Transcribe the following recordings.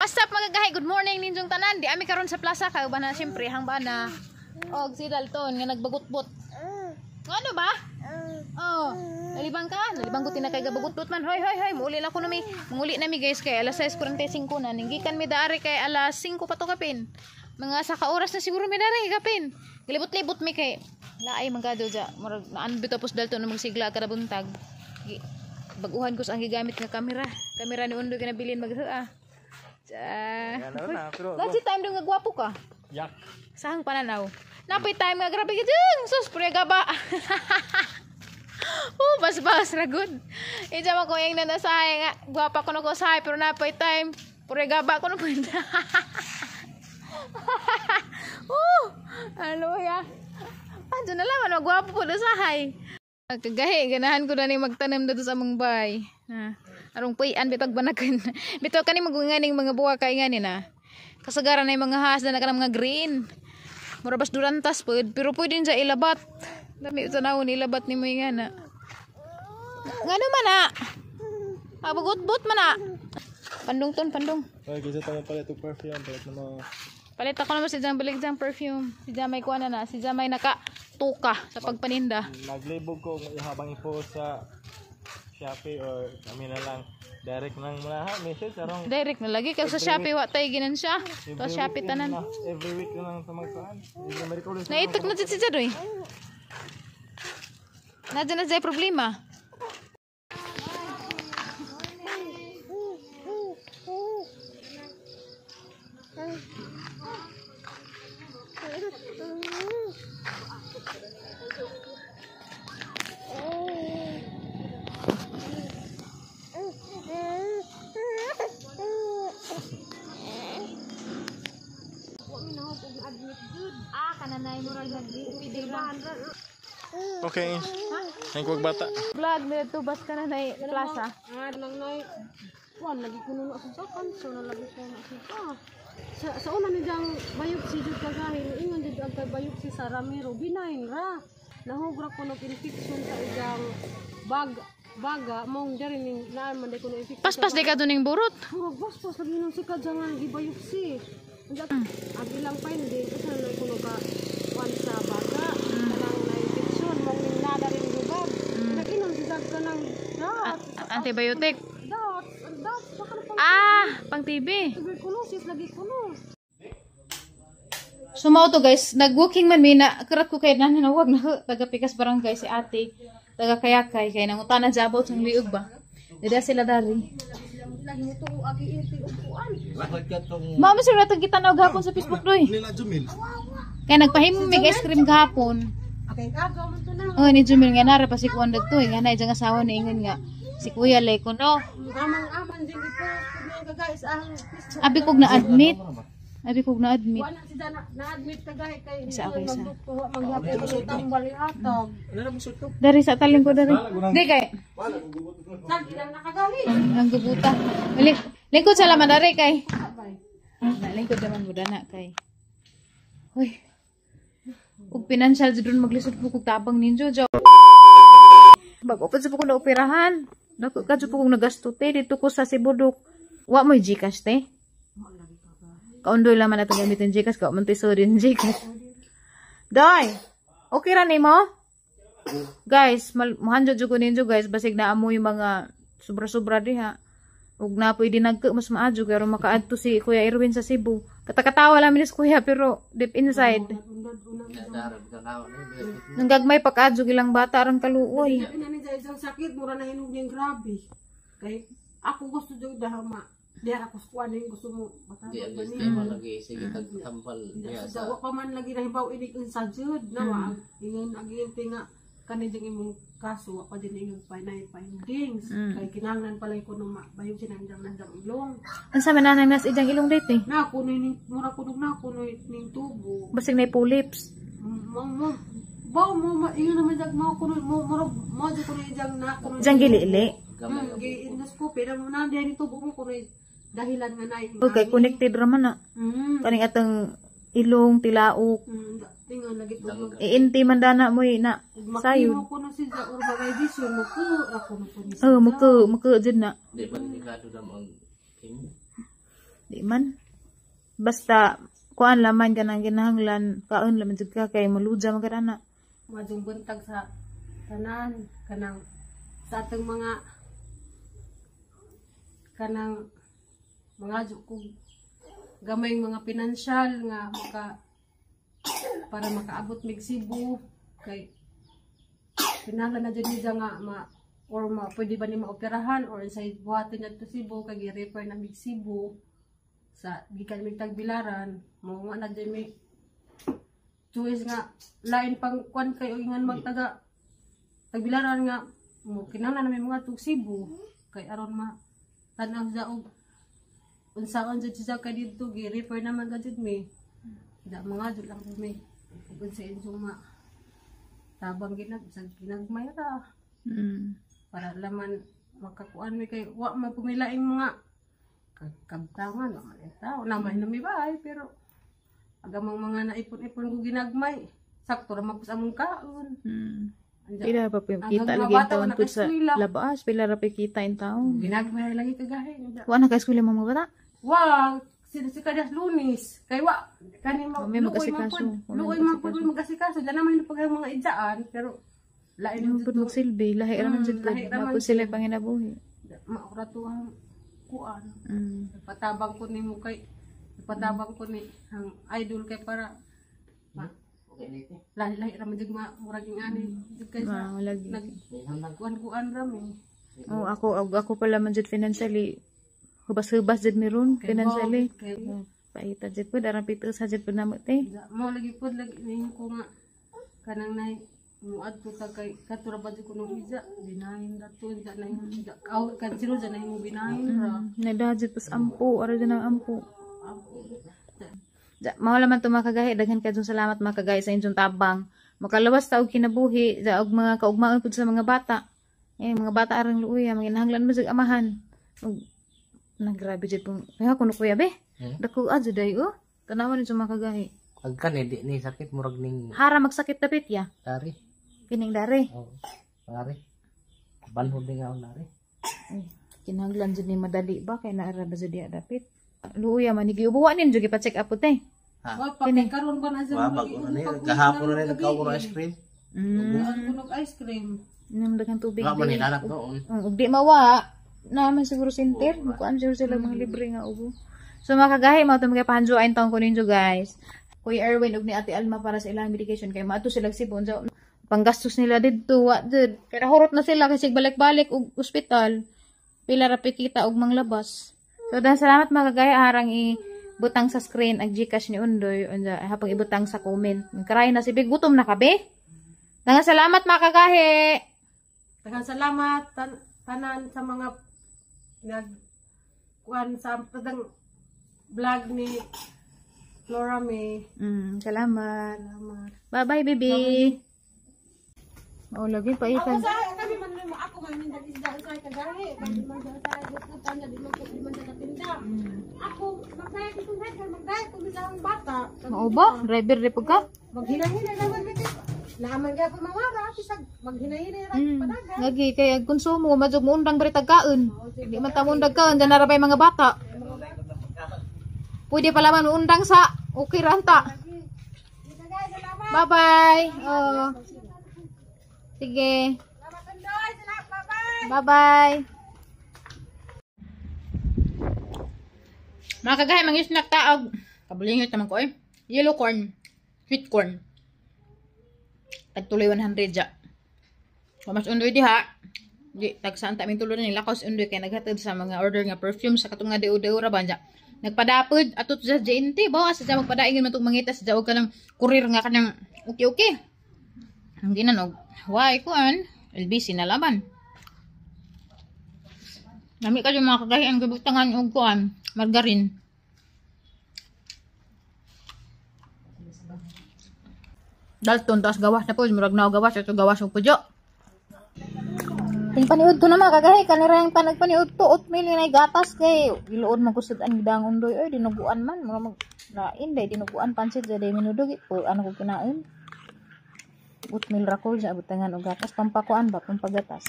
What's up, mga gahay? Good morning ninyong tanan. Di ami karon sa plaza kay uban na syempre hang bana. Og si Dalton nga nagbagutbot. Ano ba? Oh, nalibang ka? Nalibang ko tinakay gabagutot man. Hoy, hoy, hoy, muuli na ko nami. Manguli na mi, guys, kay alas 6:45 na. Ninggikan mi daari kay alas 5 pa to kapin. Mga sa ka oras na siguro mi dari kapin. Galibot-libot mi kay laay man gado ja. Murag naan bitaw pos Dalton na magsigla kada buntag. Baguhan ko sa ang gigamit nga kamera. Kamera ni Undoy kinabilin magha. Ano na, pero Last time dong nga gwapo ka. Yak. Sahang pananaw. Napay time nga grabe ka dyan. Sus, pure gaba. Oh, bas-bas ra good. Ija man ko yung nanasahay nga. Gwapa ko na ko sahay pero napay time. Pure gaba ko na po. Oh, ano ya? Andiyan na lang, ano, gwapo po na sahay. Kagahi, ganahan ko na ni magtanim dito sa among bay. Ha. Arong puyan, bitag banakan. Bitaw kani magunganing mga buwa kay ngani na. Kasagaran na yung mga has na kanang mga green. Mura bas durantas pod, pero pwede sa ilabat. Dami sa naon ilabat ni mo nga na. Ngano man na? Abugot-bot man na. Pandung ton, pandung. Oy, kasi tama pala itong perfume, palit na mo. Palit ako naman si Jang, balik Jang perfume. Si Jang may kuha na na. Si Jang may nakatuka sa pagpaninda. Naglibog ko habang i-post sa Shopee or kami na lang direct nang muna ha message arong Direct na lagi kay sa Shopee wa tay ginan siya. To Shopee tanan. Na, every week na lang sa magkuan. Naitok na jud si Jadoy. Nadyan na jay problema. Ah, kananay mo ra Okay. Ang kuwag bata. Vlog na to bas kananay plaza. Ah, nang nay kuan lagi kuno na sa kanso na lagi ko na siya. Sa una ni jang biopsy jud kagahin, ingon jud ang kay biopsy sa Ramiro benign ra. Nahugra kuno infection sa ijang baga mong diri ning naan man day kuno infection. Paspas di ka ning burot. Murag paspas lagi nang si kadyangan gi biopsy. Ang ilang finding usa na kuno ka kuan sa baga kanang na infection mong ning nada rin gubab. Nag-inom si jag kanang dot. Antibiotic. Dot, dot, baka na pang Ah, pang TB. tuberculosis lagi kuno. So mao to guys, nag-walking man mi na karat ko kay nanawag na taga Pikas Barangay si ate, taga Kayakay kay nangutana sa about sang liog ba. Dida sila dari. Mao man sir natong kita gahapon sa Facebook doy. Kay nagpahimo mig ice cream gahapon. Okay, agaw man to na. Oh, ni Jumil nga nara pa si kuan dagto, nga na ijang asawa ni ingon nga si Kuya Leko no. Amang-aman din i-post pud na guys ang Facebook. Abi kog na admit. Abi kog na admit. Wala si Dana na-admit kagahi kay Isa ako, isa. Magdukto tambal hatag. Dari sa taling ko dari. Di kay Sag ilang nakagahi. ang gubuta. Lingkod sa laman dari kay. Na lingkod naman mo dana kay. Hoy. Ug pinansyal jud ron maglisod po kog tabang ninyo jaw. Bago pa jud po ko naoperahan. Dako ka jud po kong nagasto te dito ko sa Sibudok. Wa mo'y GCash te. Kaundoy laman ato gamitin GCash ka man to'y suri ng GCash. Doy. Okay ra nimo? Guys, mohanjo jud ko ninyo guys basig na amo yung mga sobra-sobra diha. Ug na pwede nagka mas maadyo kay aron makaadto si Kuya Erwin sa Cebu. Katakatawa lang ni Kuya pero deep inside. Nang gagmay pag-adyo ilang bata aron kaluoy. Ina ni jay sakit mura na hinog ning grabe. Kay ako gusto jud dahama. Diha ako sa kuan gusto mo Di matawag ang ba ni. sistema lagi sige tagtambal niya Sa sa wa pa man lagi nahibaw inig unsa jud na wa ingon aginte nga kani jud imong kaso wa pa din ingon findings kay kinahanglan pala ko nung biopsy nang jang nandang ilong. Unsa man nanang nas ijang ilong date eh? Na kuno ning mura kuno na kuno ning tubo. Basig na polyps. Mo mo baw mo ingon naman jag mo kuno mo mura mo jud kuno ijang na kuno. Ijang gili-ili. Gamay. Gi endoscopy na mo na diha ni tubo mo kuno dahilan nga na Okay, connected ra man na. Kaning atong ilong tilaok. Ingon lagi tubo. Iinti man dana mo na sayod. Makimo kuno si ja or bagay vision mo ko ra kuno kuno. Oh, muko muko jud na. Di ba delikado na ang chemo? Di man. Basta kuan laman kanang kinahanglan kaon laman jud ka kay maluja man ka na. Majong buntag sa tanan kanang sa atong mga kanang mga kung gamay mga pinansyal nga maka para makaabot mig Cebu kay kinahanglan na jud niya nga ma or ma pwede ba ni maoperahan or sa buhaton niya to Cebu kay gi-refer na mig Cebu sa gikan mig Tagbilaran mo nga na jud mi choice nga lain pang kwan kay ingan magtaga Tagbilaran nga mo kinahanglan na may mga tug Cebu kay aron ma tan-aw sa og unsaon jud siya kay didto gi-refer naman ka jud mi da mga jud lang mi ug unsa inyong ma tabang ginag sa ginagmay ra para laman makakuan mi kay wa man pumilaing mga kabtangan wa man tao naman na mi bahay pero agamang mga naipon-ipon ko ginagmay sakto ra man pud sa among kaon. Pila pa po kita lagi in taon po sa labas, pila ra pa kita in taon. Ginagmay lagi kagahi. Wa na ka eskwela mga bata? Wa si kadas Lunes. Kay wa kani mo luoy man pud magasikaso. Diyan naman pag mga idzaan pero lain man pud magsilbi, lahi ra man jud pud. Mapud sila panginabuhi. Maura to ang kuan. Patabang ko nimo kay patabang ko ni ang idol kay para lahi-lahi ra man jud murag ing ani jud kay sa nagkuan-kuan ra mi. Oh, ako pala man jud financially hubas-hubas jud meron financially. Paita jud pud aron pito sa jud pud namo te. Mo lagi pud lagi ning ko nga kanang nay muadto ta kay kato ra ba jud kuno ija binahin ra to ija nay aw kan sino ja nay mo binahin ra. Nada jud pus ampo ara jud ang ampo. Mao laman to mga kagahi, daghan kayong salamat mga kagahi sa inyong tabang. Makalawas ta og kinabuhi, og mga kaugmaon pud sa mga bata. Eh mga bata arang luoy, mga kinahanglan mo sa amahan. Og nagrabe jud pong kaya kuno kuya be. Dako adyo day oh. Tanawan ninyo mga kagahi. Agkan di ni sakit murag ning hara magsakit dapit ya. Dari. Kining dari. Oh. Dari. Banhod ni nga dari. Ay, kinahanglan jud ni madali ba kay naara ba jud diha dapit. Luoy man giubo wa ninyo gipa-check up te. Wa pa kay karon ba na sa gahapon na nagkaon ice cream. Kunog ice cream. Inom daghang tubig. Wa man hinanap doon. Ug di mawa naman siguro center, mukuan siguro sila mga libre nga ubo. So mga kagahi, mao to mga pahanjuain taon ko ninyo guys. Kuya Erwin ug ni Ate Alma para sa ilang medication kay maadto sila Cebu unsa panggastos nila didto wa jud. Kaya hurot na sila kasi balik-balik og ospital. Pila ra kita og manglabas. So dahil salamat mga kagahi, harang ibutang sa screen ang GCash ni Undoy unsa hapong ibutang sa comment. Nagkaray na si Big, gutom na ka be. Daghang salamat mga kagahi. Daghang salamat tanan sa mga nagkuan sa padang vlog ni Flora May. Salamat. Bye-bye, baby. Oh, lagi pa ikan. Ako man mo ako man nindang isda sa kagahi. Man sa bukutan di man ko man sa tinda. Ako magdayag itong driver, magdayag kung sa akong bata. Mao ba? Driver ri pud ka? Maghinahina naman gid. Naaman gyud ako mawara bisag maghinahina ra padagan. Lagi kay ag konsumo madjog mo undang bari tagkaon. Di man ta mo undag kaon dyan na ra mga bata. Pwede pala man undang sa okay ranta. Bye-bye. Oh. Sige. Bye-bye. Mga kagahi, mangisnak taog. Kabulingit naman ko eh. Yellow corn. Sweet corn. Tagtuloy 100 ja. Mas undoy diha. Di, tagsaan ta aming tuloy nila. Lakos undoy kay naghatid sa mga order nga perfume sa katong nga deo-deo ra ba ja. Nagpadapod atot sa JNT ba sa magpadaingin man tong mangitas ja og kanang kurir nga kanang okay. Ang ginanog. Why kuan? LBC na laban. Nami kayo mga kagahi ang gibutangan og kuan, margarine. Dalton taas gawas na po, murag na gawas ato gawas og pudyo. Ting paniud ko na mga kagahi, kanira yung panagpaniud to, oatmeal yun ay gatas kay giluod man kusod ang gidangon doy, oy dinuguan man, mura mag lain day dinuguan pansit sa day minudog, po ano ko kinain. Oatmeal ra ko sa butangan og gatas, pampakuan ba, pampagatas.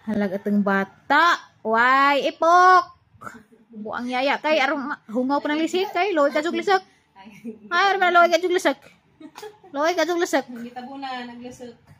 Halag atong bata, way ipok. Buang yaya kay arong hungaw pa ng lisik kay loy ka jug lisok. Ay, arong loy ka jug lisok. Loy ka jug lisok. Gitabo na naglisok.